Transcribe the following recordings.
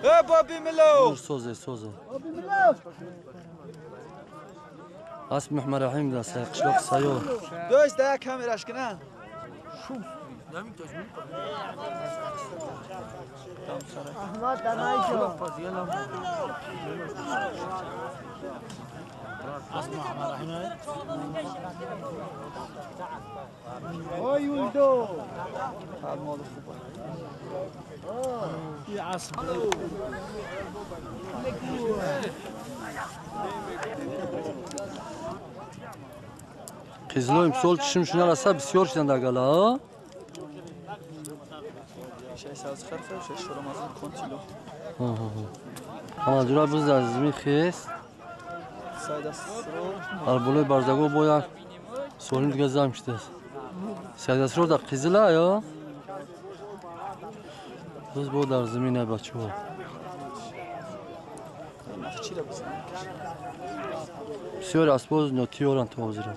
Созе созе. اسم محمد رحیم ده قشلاق سیار. دوست ده کامراش کنن. احمد دمایجو. اسم محمد رحیم. اوی ولدو. Қизло имсол чишмшон нараса бисёр шуданд агала. Ҳамаҷура биз аз зимин хест. Дар болои барзаго бо як солим дига зам шудааст. Сайдасрор дар қизила ё? Биз бо дар зимин ай бачаҳо. Бисёри асбоз нотиёранд то ҳозира.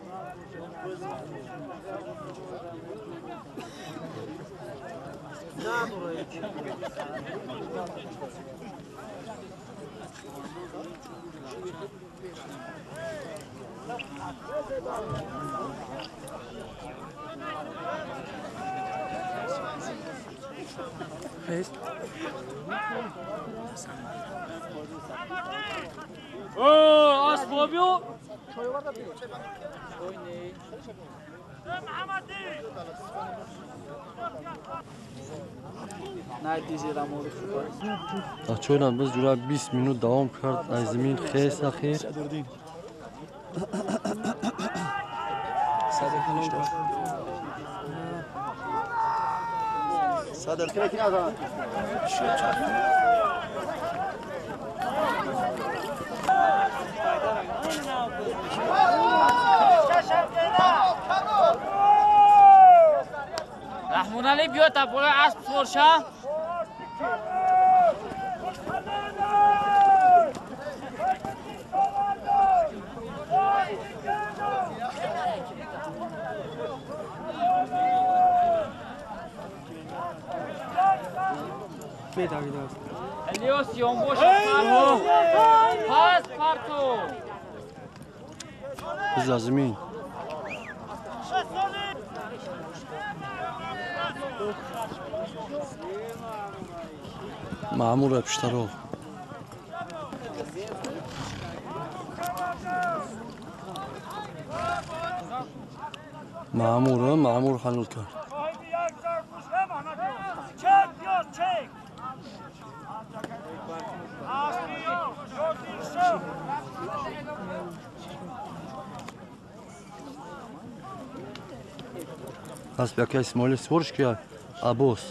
Чойнам биз ҷура 20 минут давом кард, аз зимин хес ахир. Раҳмоналӣ биё та болои асп сувор ша. Элиос ёнбоша пас парту. Биз аз зимин. Маъмур пуштаро. Маъмур, маъмур ҳалол кард. Асби ака Исмоили сворш ки Аббос.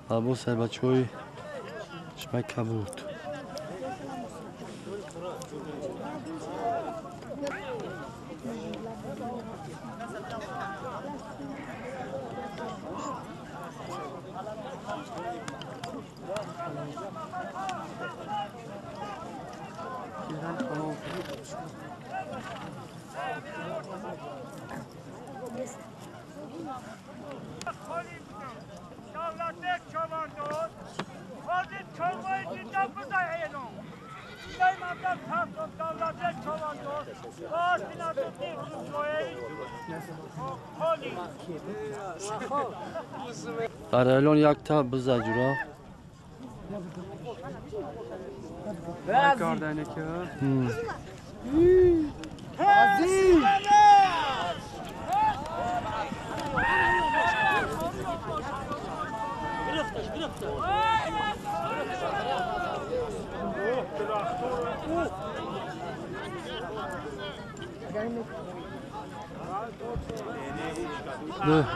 Аббос ай бачаҳои чишмаи кабуд. Дар айлон якта биза ҷура.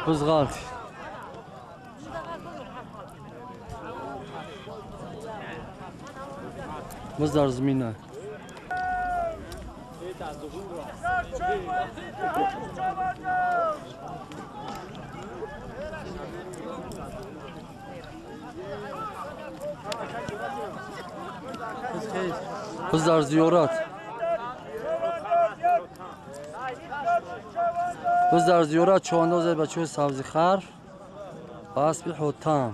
Биз ғалт. Биз дар зимина. Биз дар зиёрат. Биз дар зиёрат чоандозе бачаҳои сабзихар ва аспи ҳотам.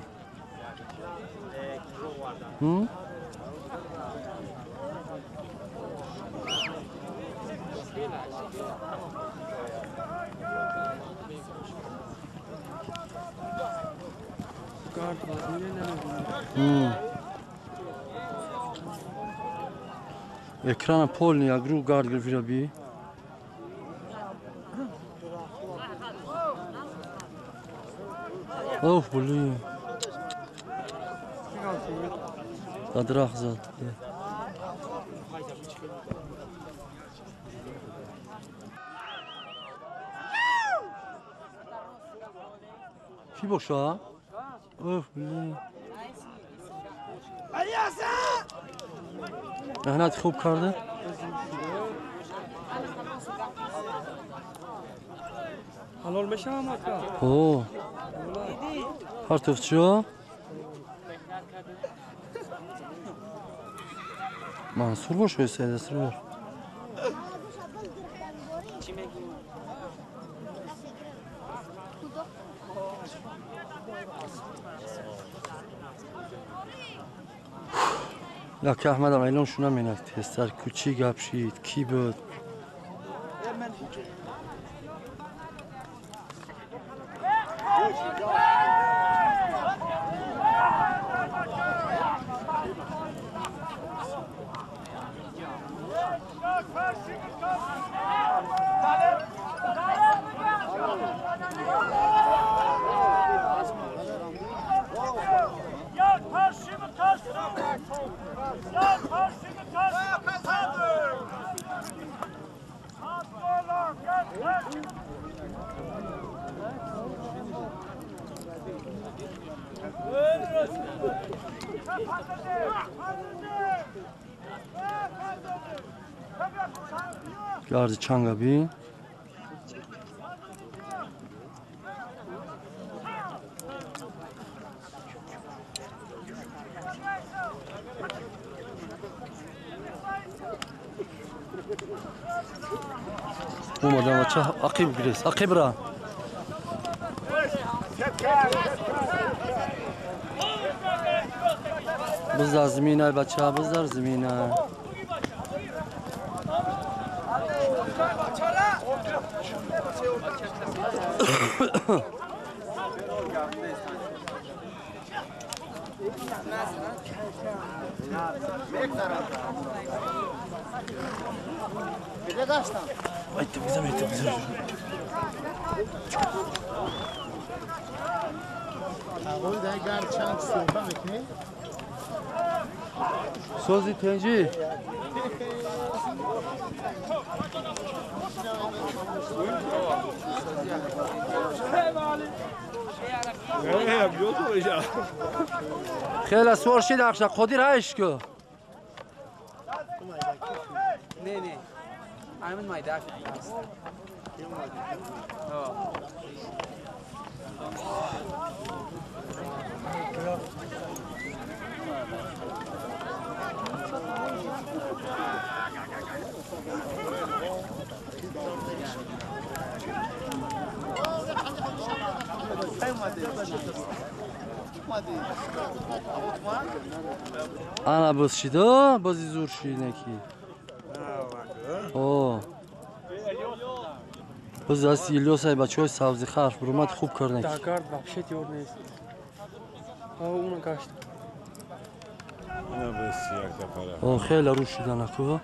Экрана полный агру гард гирифта би. Оф, блин. Дадрах зад. Ки боша? Оф, блин. Меҳнат хуб карда? Ҳалол мешавам ака? О. Партовчиё? Мансур бош ё Сайдасрор? Яке Аҳмадам эълон шуна менак тезтар ку чӣ гап шид, кӣ буд? Гарди чанга би. Омадам бача ақиб гирес, ақиб ра. Биздар зимина бача, биздар зимина. Сози тенҷи. Хеле суор шид ақша қодир ҳайш ку. Не, не. I'm in my dark. Ана боз шидо, бози зур шид неки. О. Боз аз Илёсай бачаҳои сабзихар бурумад хуб кор неки. Дагард вообще тёр нест. А уна гашт. О, хеле рӯ шида наку.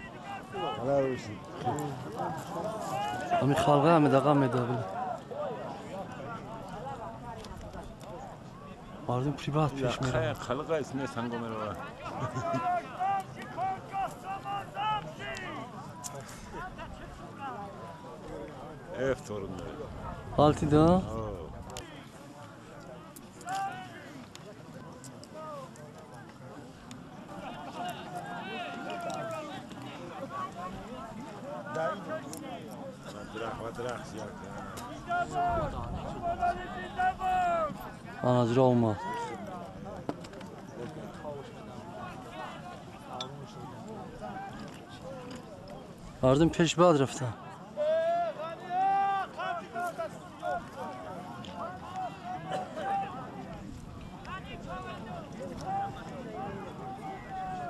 Ами халға ами даға медабил. Мардум прибат пеш меравад. Халқа исме санго меравад. Алти да? Ана зиро омад. Мардум пеш бад рафтанд.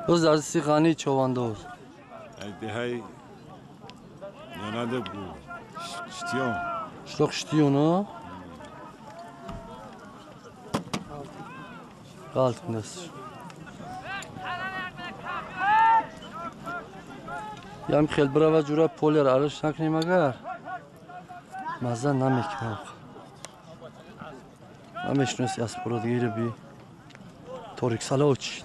Боз аз ғани човандоз. Деҳаи Янада бу. Штион. Шлоқ штион, Қалт кундаст. Ям хел брава ҷура полер араш накунем агар. Маза намекунам. Намешноси аспоро дигире би. Торик салоч.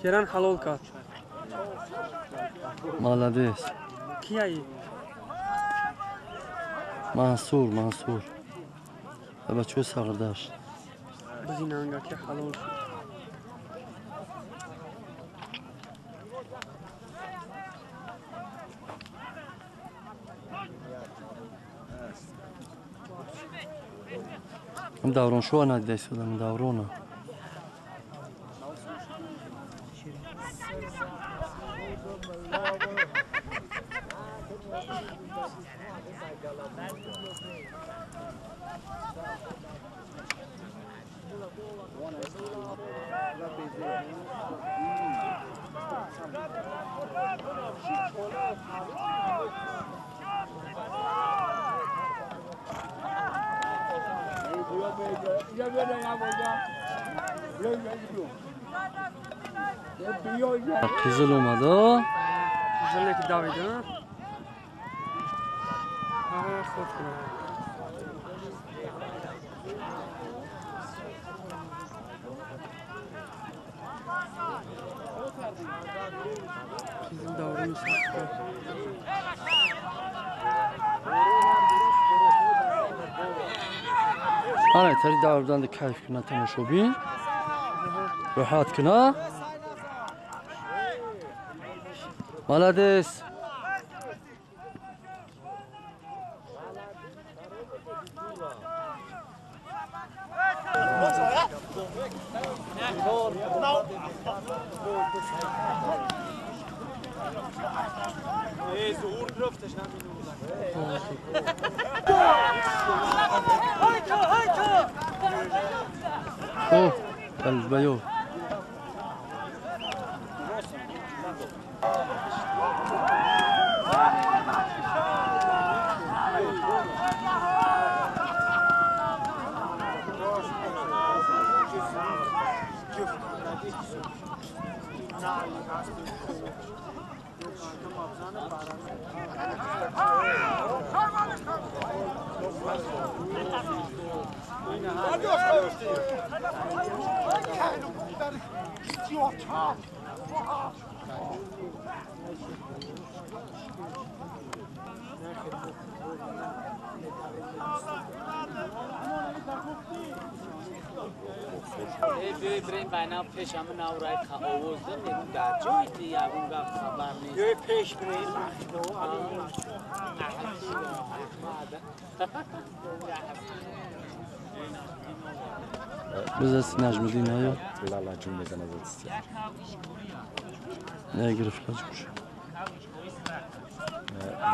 Керан халол кард. Молодец. Кияи? Мансур, Мансур. Бачаҳои сағирдашт. Бизинанга ки ҳалол шуд. Ам давроншоа надида истодам, даврона. Қизил омада. Қизиле ки давида. Хуб. Қизил даври сахт. Ана тари даврдан кайф кунад тамошобин. Роҳат кунад. Молодец. Oh, qalbayo. Бизаси Наҷмиддин аю. Лалаҷун мезанад аз Не гирифт лаҷуш.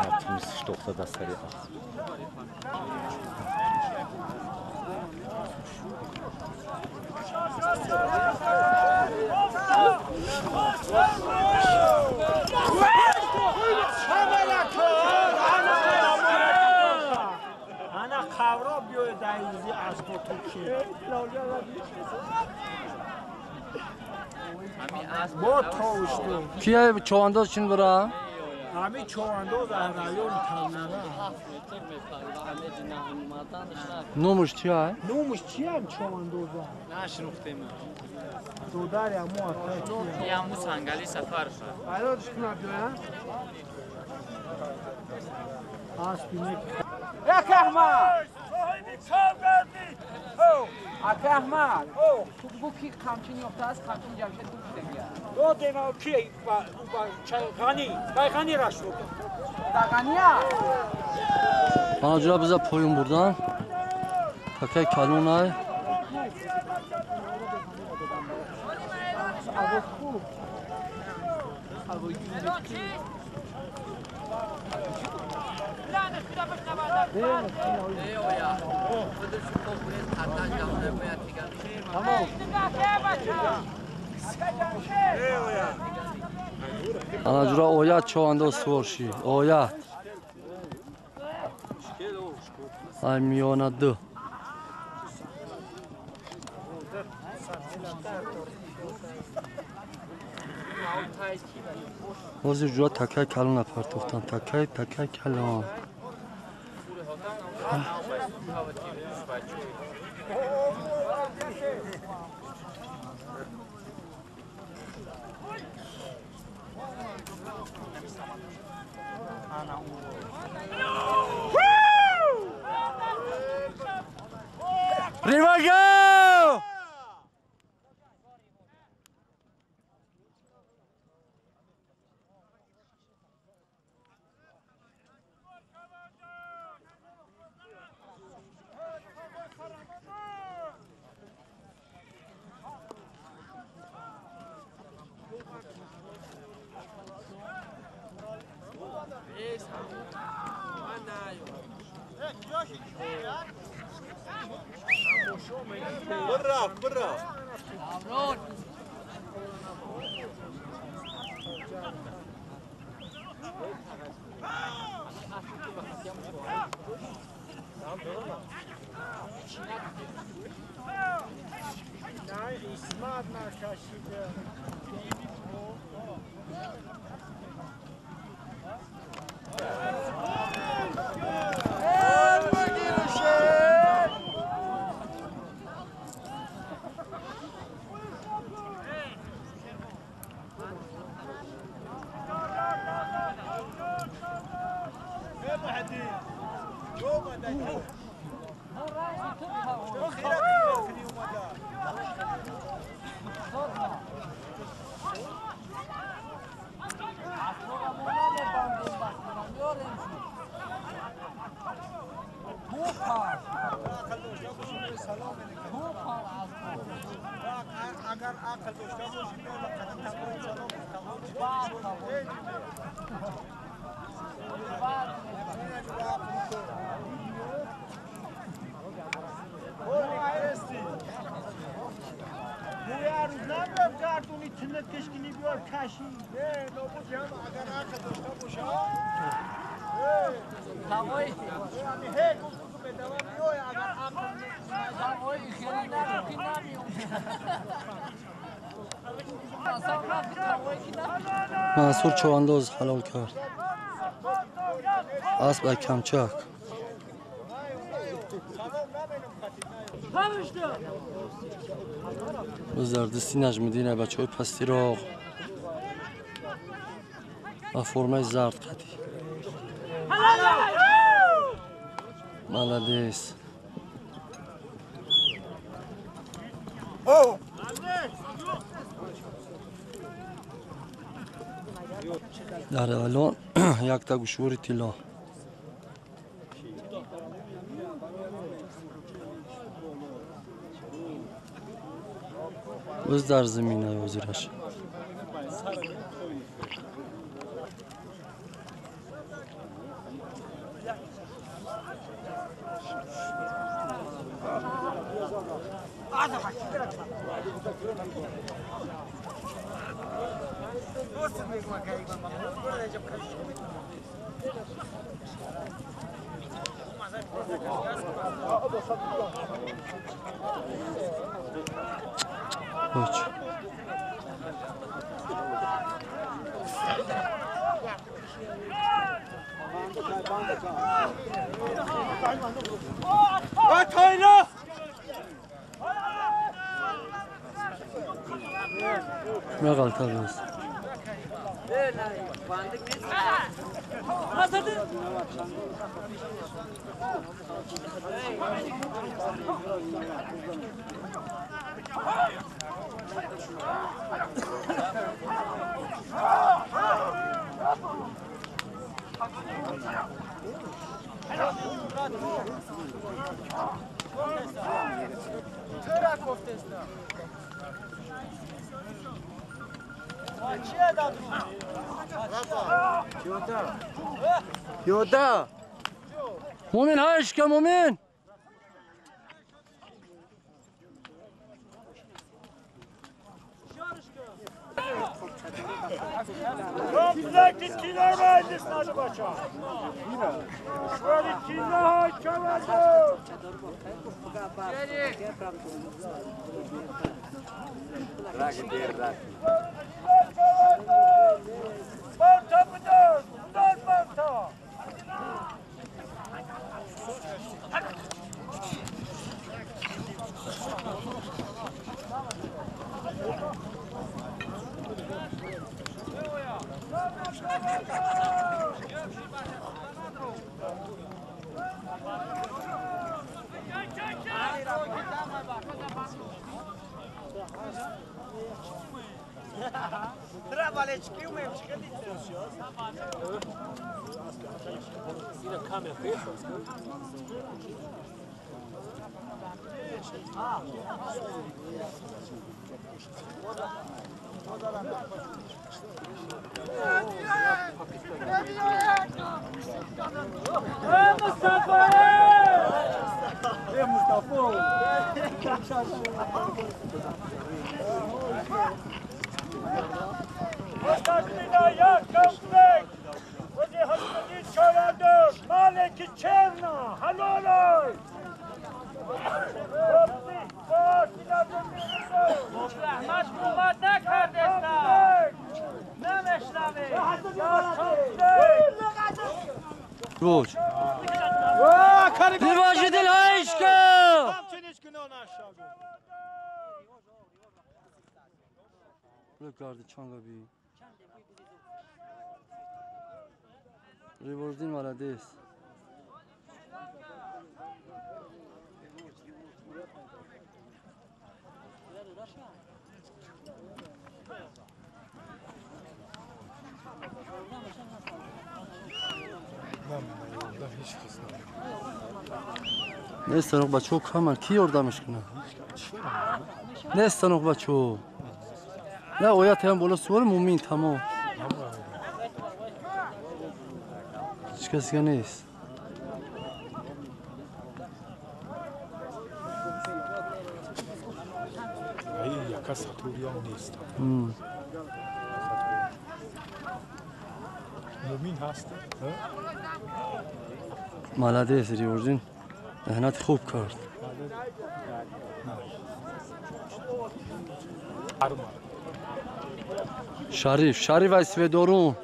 Натунист штохта дастари асп. Кия човандоз чин бара? Ами човандоз район Тавнара. Номуш чия? Номуш чия човандоза? Нашинохтем. Додари аму ата. Яму Сангали Сафар. Айродш кунад биёя? Аспи нек. Як Аҳмад! Ака Аҳмад! Ту бигӯ ки қамчин ёфтааст, қамчин Ҷамшед ду шудагия. Додем ки Ғани, бай Ғани рашд. Да Ғания? Манаҷура биза поён бурдан. Такай калонай. Анаҷура оят човандоз суворши оят ай миёна ду ҳозир ҷура такай калона партохтан, такай такай калон. Ривага! Мансур човандоз ҳалол кард. Асп ай камчак. Зардисти Наҷмиддин бачаҳои пастироғ ба формаи зард қадӣ. Молодец. Дар алон якта гӯшвори тилло. Боз дар замина ҳозираш. Оч. Меғалта боз. Yoda. Мумин ҳашка мумин. Ривордин молодец. Нестан бачо камар ки ёрдамаш кунад? Нестан бачо. На оят ҳам боло суол мумин тамом. Ҳеҷ касига нест. Яка сатуриям нест. Мумин ҳаст. Молодец, Ривордин. Меҳнати хуб кард. Шариф, Шариф аз Сведорун.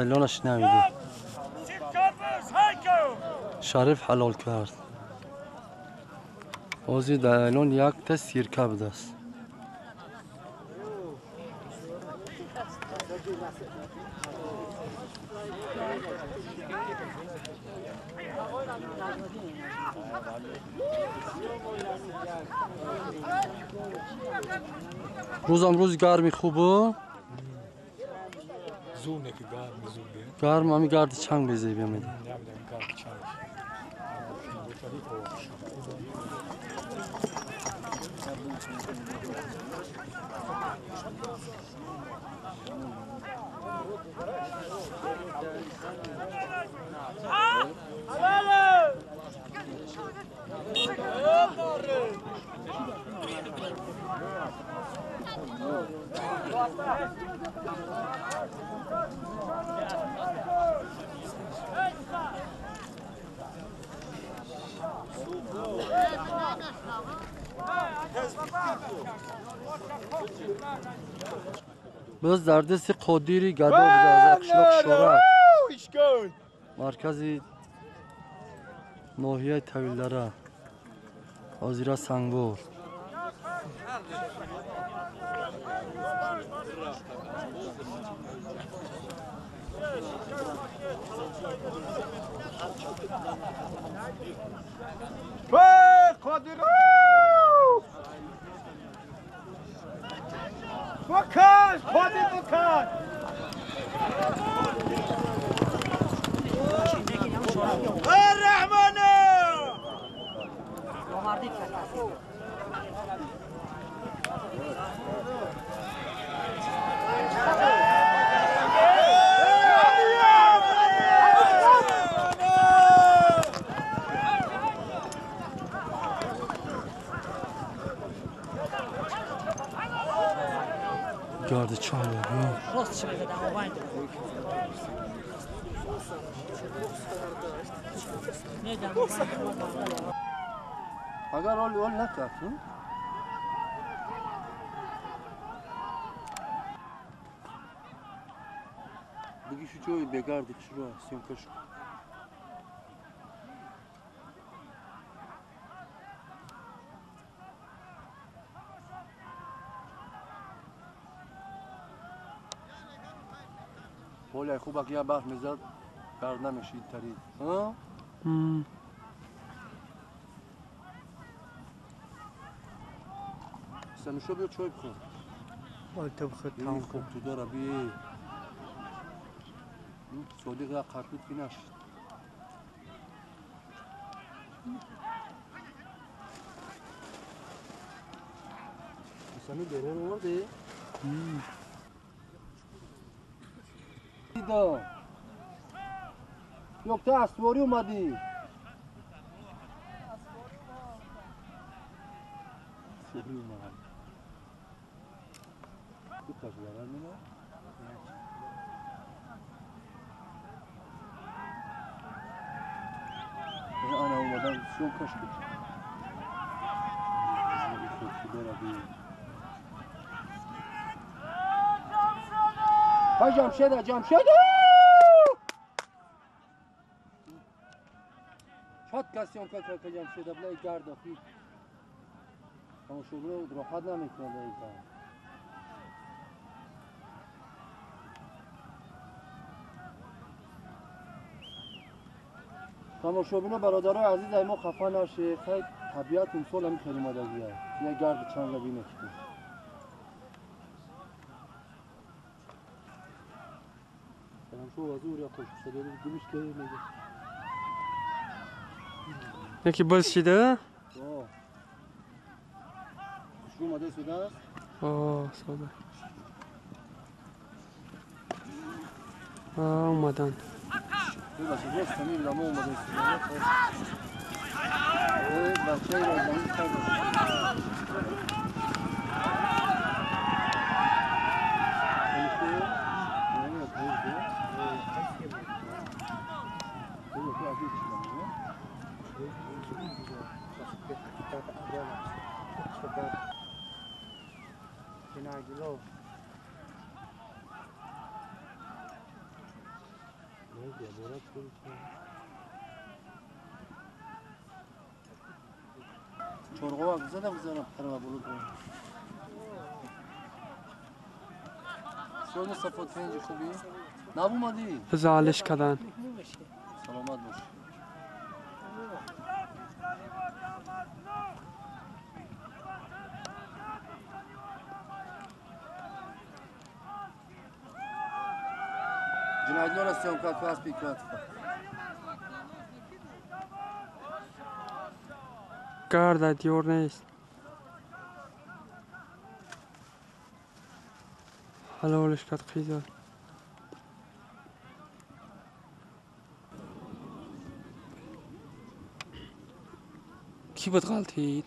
Айлонаш намеди. Шариф ҳалол кард. Ҳозир дар айлон якта сирка будааст. Рӯзам рӯзи гарми хубу? Гарм ҳами гарди чанг безеб меди. Боз дар дасти Қодири гадо буда аз қишлоқ Шорак, маркази ноҳияи Тавилдара, ҳозира Сангвор. بکش، قادر بکش. Агар ол ол накард, биги шу ҷои бегарди чиро съёмкаш. Поле хубак я барф мезад, гард намешид тарид. Санушо биё чой бихӯр. Ой, ту бихӯр, тамом. Хуб ту дора би. Содиқ як қапид ки нашид. Сами дорор оварди? Дидам. Ёк, ту асворӣ омадӣ. Асворӣ омад. Дуташ зарар мена? Ана омадан съёмкаш кун. Худоро би. Ҳай Ҷамшеда, Ҷамшеда! Чат кас съёмка кард Ҷамшеда, блай гард охи. Тамошобино роҳат намекунад ай гард. Тамошобино бародарои азиз, ай мо хафа нашед. Хай табиат имсол ҳамин хел омадагия. Я гарди чанга бинед. Яки боз шида? Хушрӯ омада истодааст? О, сода. Омадан. Бибахшед, рост ҳамин дамо омада истодааст. Бачаи розанӣ кард. Чорғова гузадам, гузарам парва боло. Чор Мустафо, тенҷи хубӣ? Набумадӣ? Залиш кадан. Саломат бош. Ҷиноятнора съёмка ку аспи катфа. Гарда диёр нест. Ҳалолиш кард қиза. Кӣ буд ғалтид?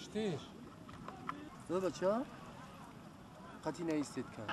Штиш. Бача? Қатъи наистед кард.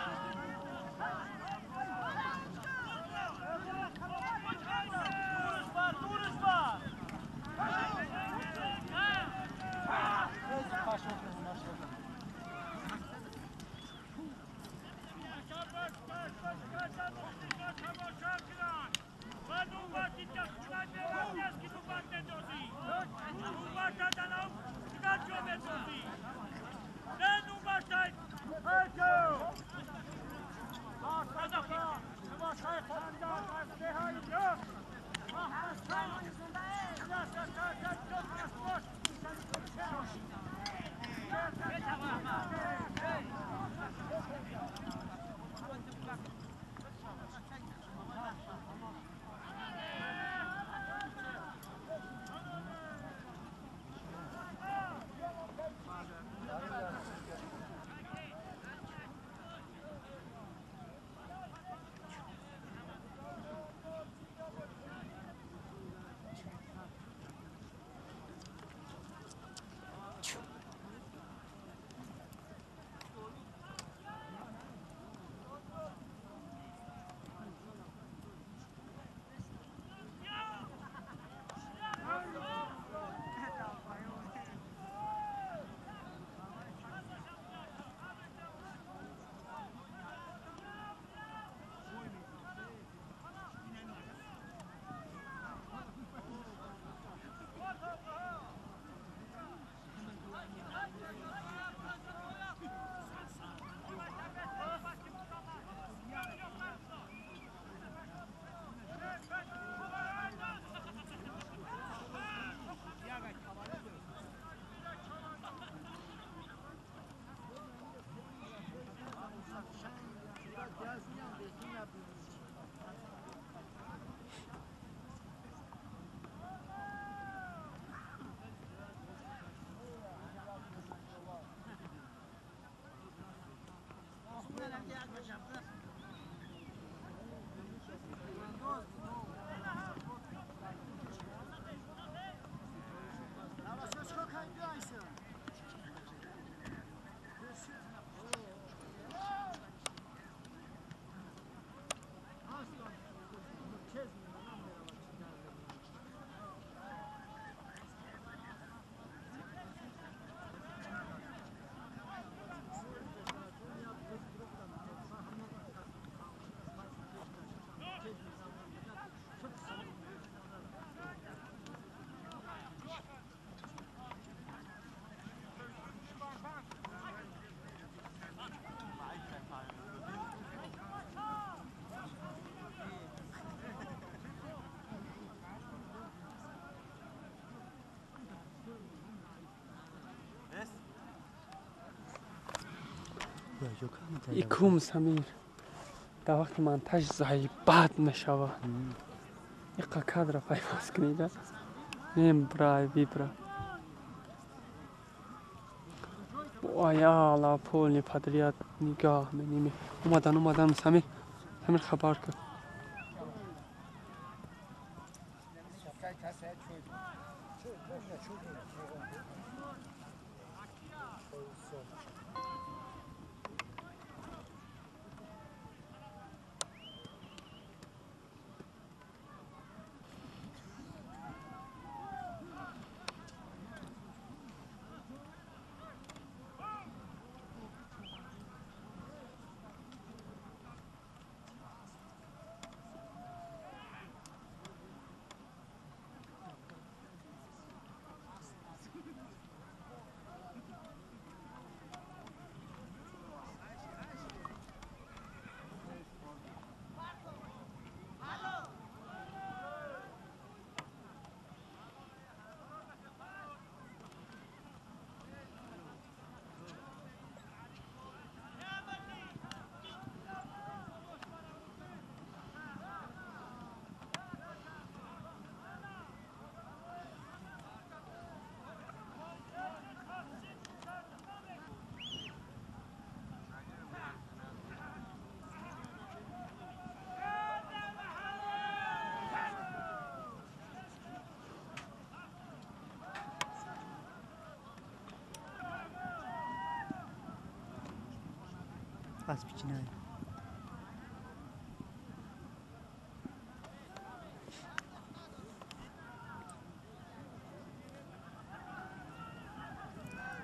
Икум Самир. Дар вақти монтаж заибат мешавад. Иқа кадра пайваст кунида. Мембра вибра. Аяла полный подряд нигоҳ меними. Омадан, омадан Самир. Самир хабар кун.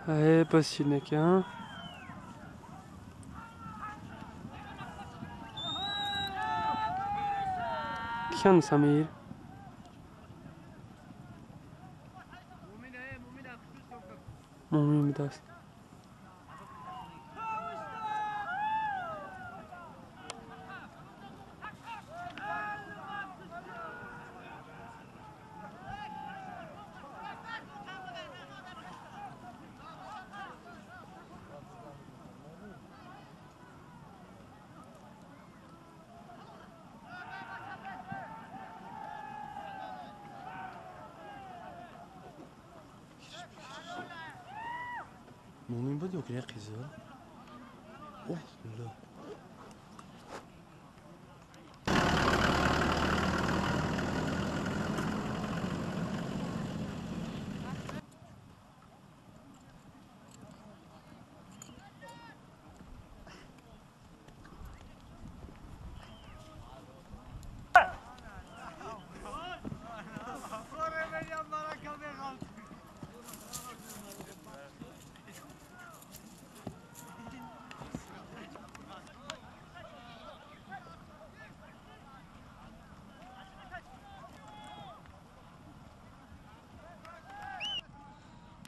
Э, басинеки, а? Киян Самир? Мумин даст. Мумин буд ё ки қиза? Оҳ, ла.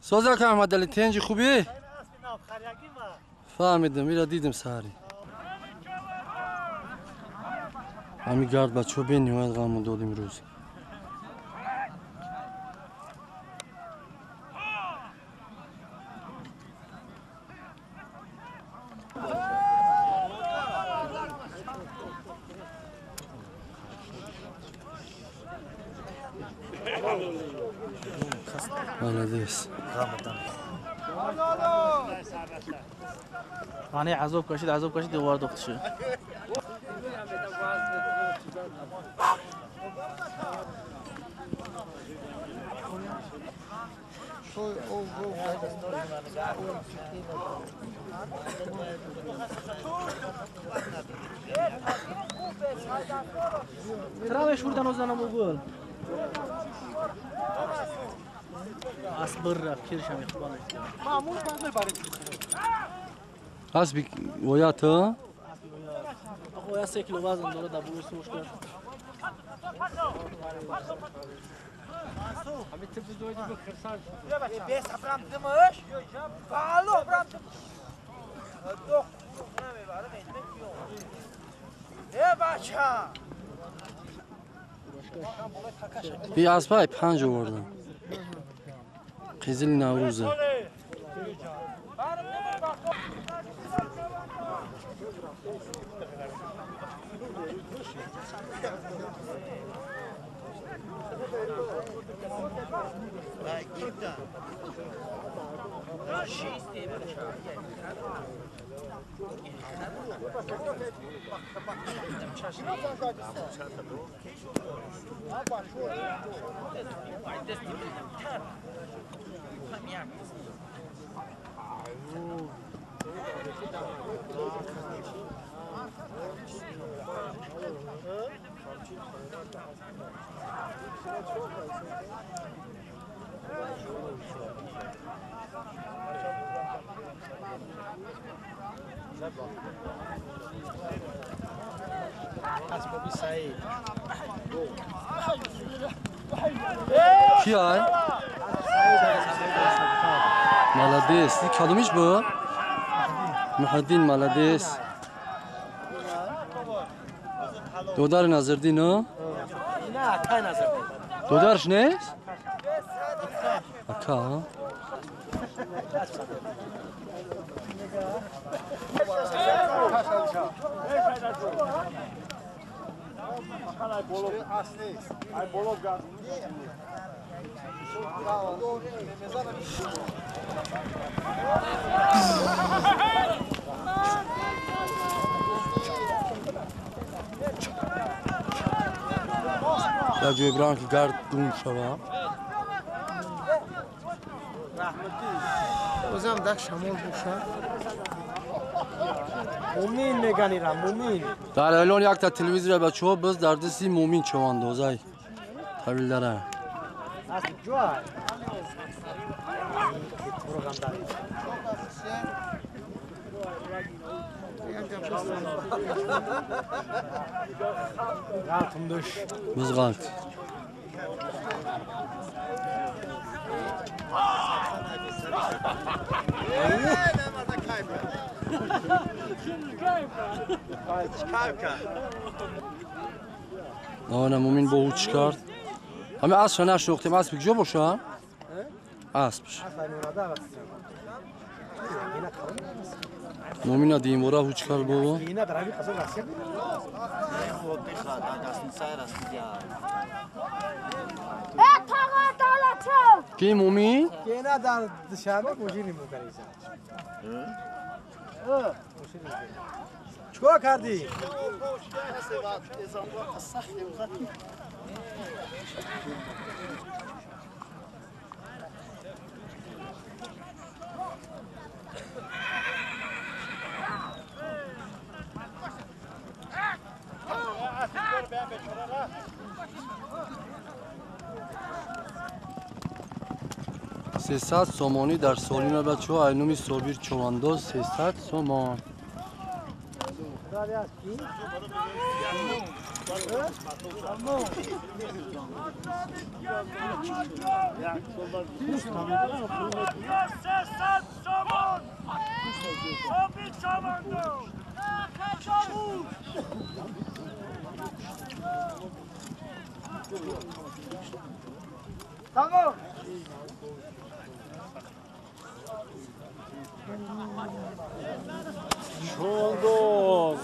Соза Аҳмадалӣ, тенҷи хубӣ? Фаҳмидам, ира дидим саҳарӣ. Ҳами гард бачаҳо бениҳоят ғаму дод имрӯз. Молодец. Ғани азоб кашид, азоб кашид, девор духт шуд. Травеш бурдан озанам угул. Асб рафт, киршам ихбонаш. Асби оят, а? Оя 3 кило вазн дорад, дар буи сӯш кард. Би аспай 5 овардам. Қизили Наврӯза. Кияй? Молодец. Кадомиш бу? Муҳиддин молодец. Додари Назирдин, а? Додарш нест? Ака, а? Дар ҷои бирам ки гард гум шава. Бозам дак шамол боша. Мумин меганирам, мумин. Дар элон якта телевизор бачаҳо биз дар дасти мумин чавандозай. Тавилдара. Ҷой. Биз ғалт. Ана мумин бо ҳуч кард. Ҳами аспша нашинохтем, аспи куҷо боша? Аспш. Мумина димбора ҳуч кард бобо. Ки мумин? Чикор кардӣ? Сесад сомонӣ дар солина бачаҳо айнуми Собир Човандоз 300 сомон. Tamam. Чондоз.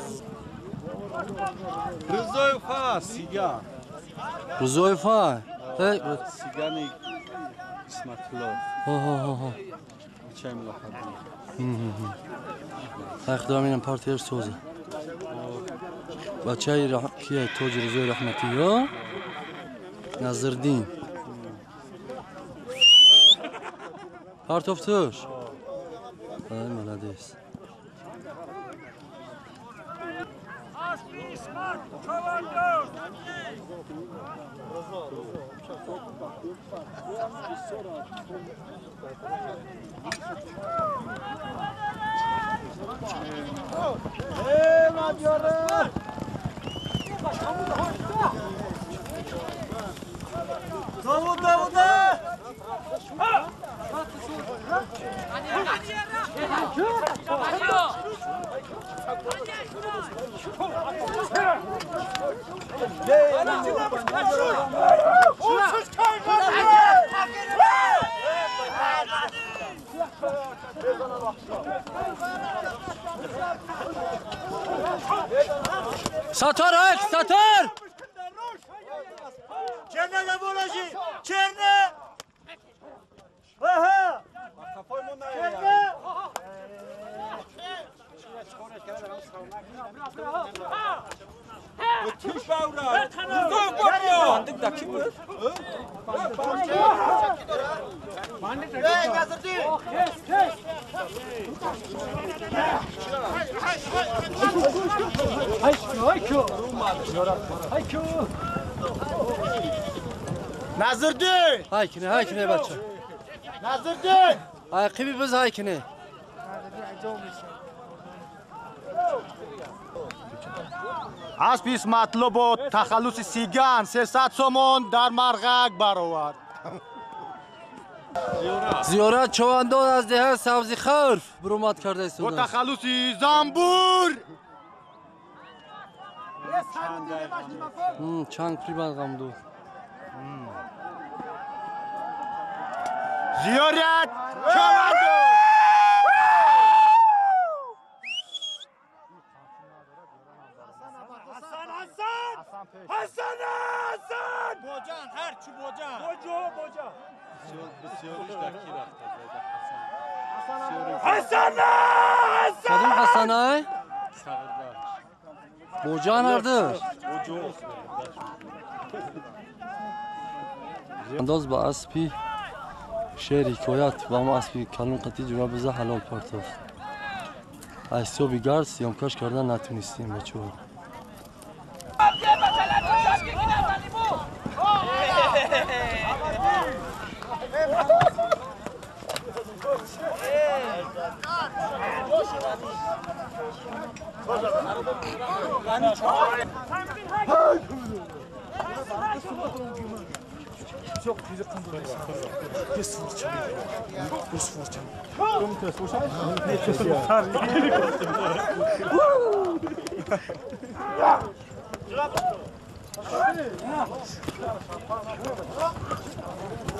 Рузоев сига. Рузоев ха? Сигани Исматулло. Ҳо. Чайм лахади. Хай худо минам партияш соза. Бачаи кия Тоҷи Рузои Раҳматӣ ё? Назирдин. Партофтуш. Ай молодец. Сатор, ай, Сатор! Черне да боложи! Черне! Аха! Черне! Назирдин! Haykine, haykine бача. Назирдин! Айқиби биз haykine. Аспи Исматло бо тахаллуси Сиган 300 сомон дар Марғак баровард. Зиёрат човандон аз деҳа Сабзи Хурф бурумад карда Бо истодааст. тахаллуси Замбур! Чанг прибанд ғамду. Зиёрат човандон! Hasan Hasan! Hasan Hasan! Боҷан, ҳарчи боҷан. Боҷо, боҷа. Бисёриш дар ки рафта Hasan Hasan! Кадом Ҳасанай? Сағирдаш. Боҷан ҳарду. Боҷо. Андоз ба аспи шер ҳикоят ва ҳама аспи калон қатӣ ҷура биза ҳалол партофт. Аз ҳисоби гард сиёмкаш кардан натунистем бачаҳо.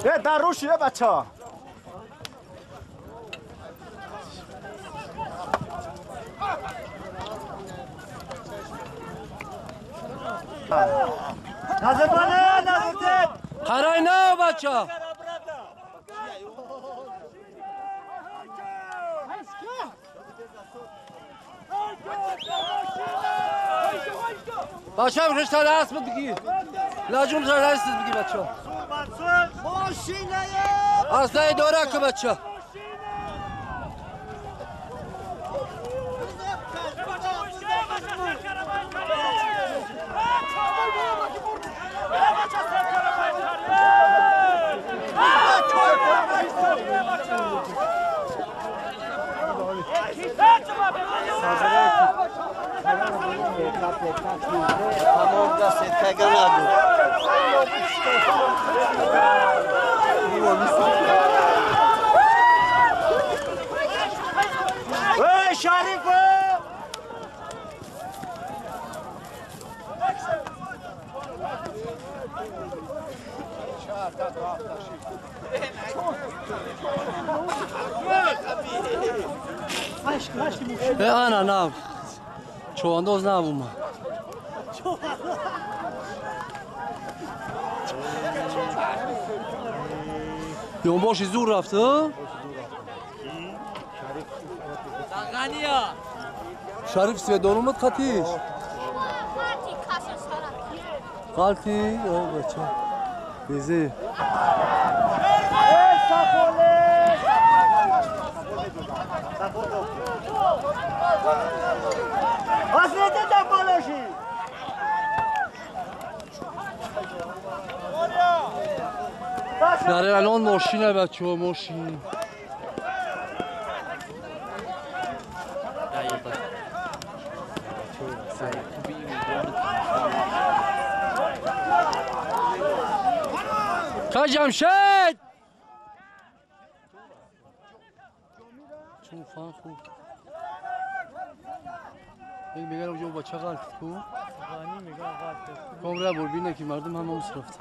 Э, дар рӯши, э, бача. Назирбане, Назирдин! Қарай на бача! Бача бихештар аспат бигир. Лаҷум зар аспат бигир бача. Аслан идора ку бача. Ey Şarif! Э, ана на. Човандоз набума. Ёнбоши зур рафт, а? Шариф сведон омад қатиш? Қалти? О, бача. Безе. Hazreti de boloji! Дар алон мошина бачаҳо, мошин. Ка Ҷамшед! Чун фан хуб. Як меган уҷо бача ғалт ку? Комра бурбина ки мардум ҳама ус рафт.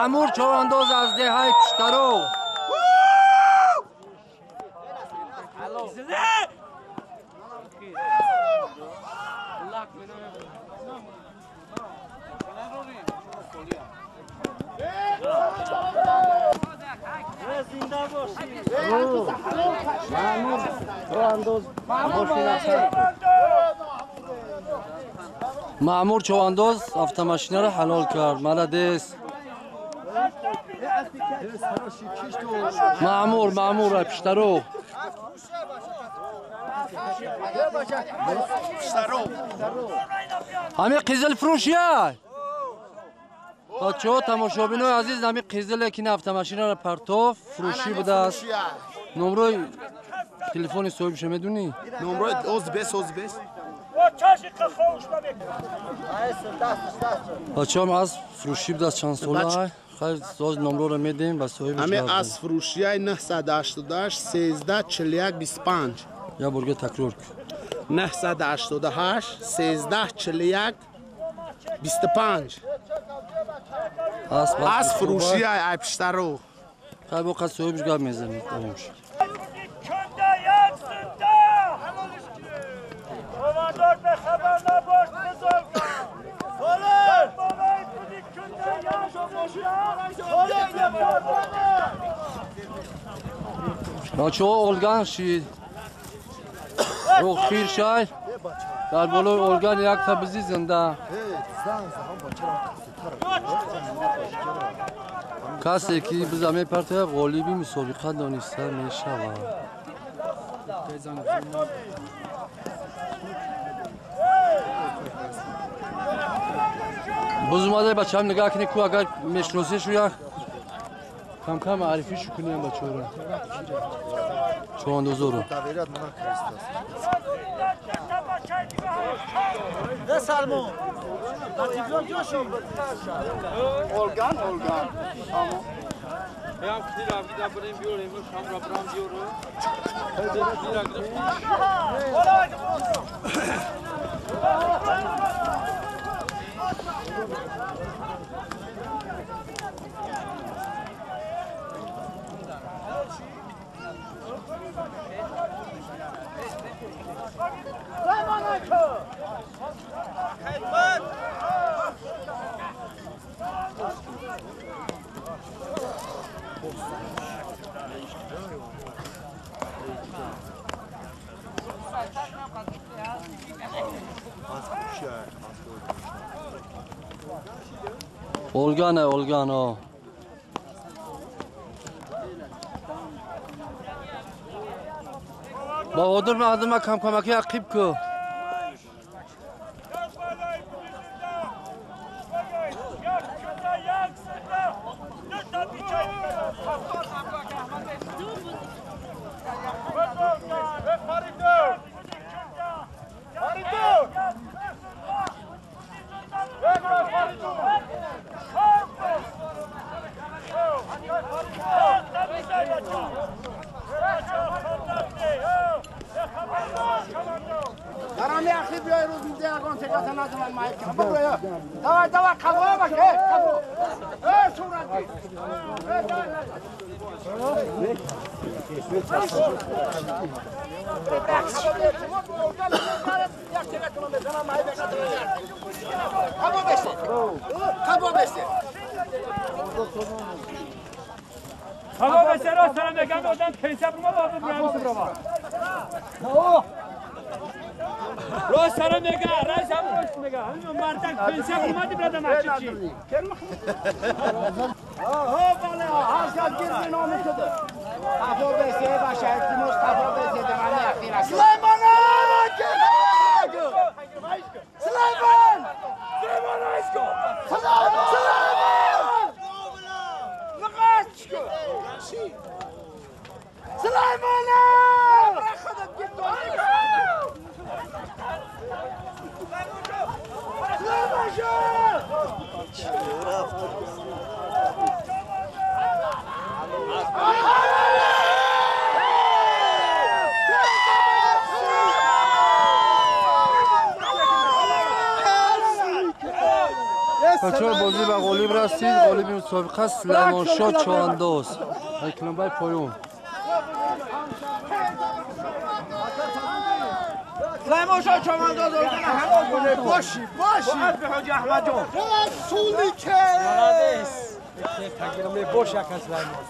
Маъмур човандоз аз деҳаи Пуштаро. Маъмур човандоз автомашинаро ҳалол кард. Молодец. Маъмур, Маъмур Пуштаро. Ҳами қизил фурӯшия. Бачаҳо, тамошобинои азиз, ҳами қизиле ки автомашинаро партоф фурӯшӣ будааст. Номрои телефони соҳибша медунӣ? Номрои оз бес, оз бес. Бачаҳом, аз фурӯшӣ будааст чанд сола? Хайр, оз номроро медиҳем ба соҳибаш. Ҳами аз фурӯшияи 988 13 41 25. Я борга такрор кун. 988 13 41 25. Аз фурӯшияи ай Пуштаро. Хайр, бо қад соҳибаш гап мезанем. Тамом шуд. Бачаҳо, олган шид. Рохир шай. Дар болои олган якта бизи зинда. Касе ки биза мепартояд, ғолиби мусобиқа дониста мешавад. Боз омадай бачаам, нигаҳ кунӣ ку, агар мешиносӣ як кам-кам маърифишу кунем бачаҳоро. Човандозоро. Olgan, Olgan. Олгана, Олгана. Баҳодур, мардума кам-камаки ақиб ку. Давай, давай, кого баш, кого? Сурат. Кого бесе, рост мегам, одам пенсия бурма, бабу бурам сурова. Рост мега, раис ҳам рост мега. Ҳамин мардак пенсия бурма ди брада мачи. Ҳо бале, ҳар кас гирди номи шуда. Қафо бесе, баша илтимос, қафо бесе, дағани ахир аст. Сулаймон! Сулаймон! Сулаймон айско! Сулаймон! Сулаймон! Нақашко! Сулаймон! Бачаҳо бозӣ ба ғолиб расид. Ғолиби мусобиқа Сулаймоншоҳ Човандоз. Ҳайкалонбай поён. Сулаймоншоҳ Човандоз ҳалол кунед. Боши, боши. Ҳоҷи Аҳмадҷон. Расули ке. Молодец. Тагирме бош яка Сулаймон.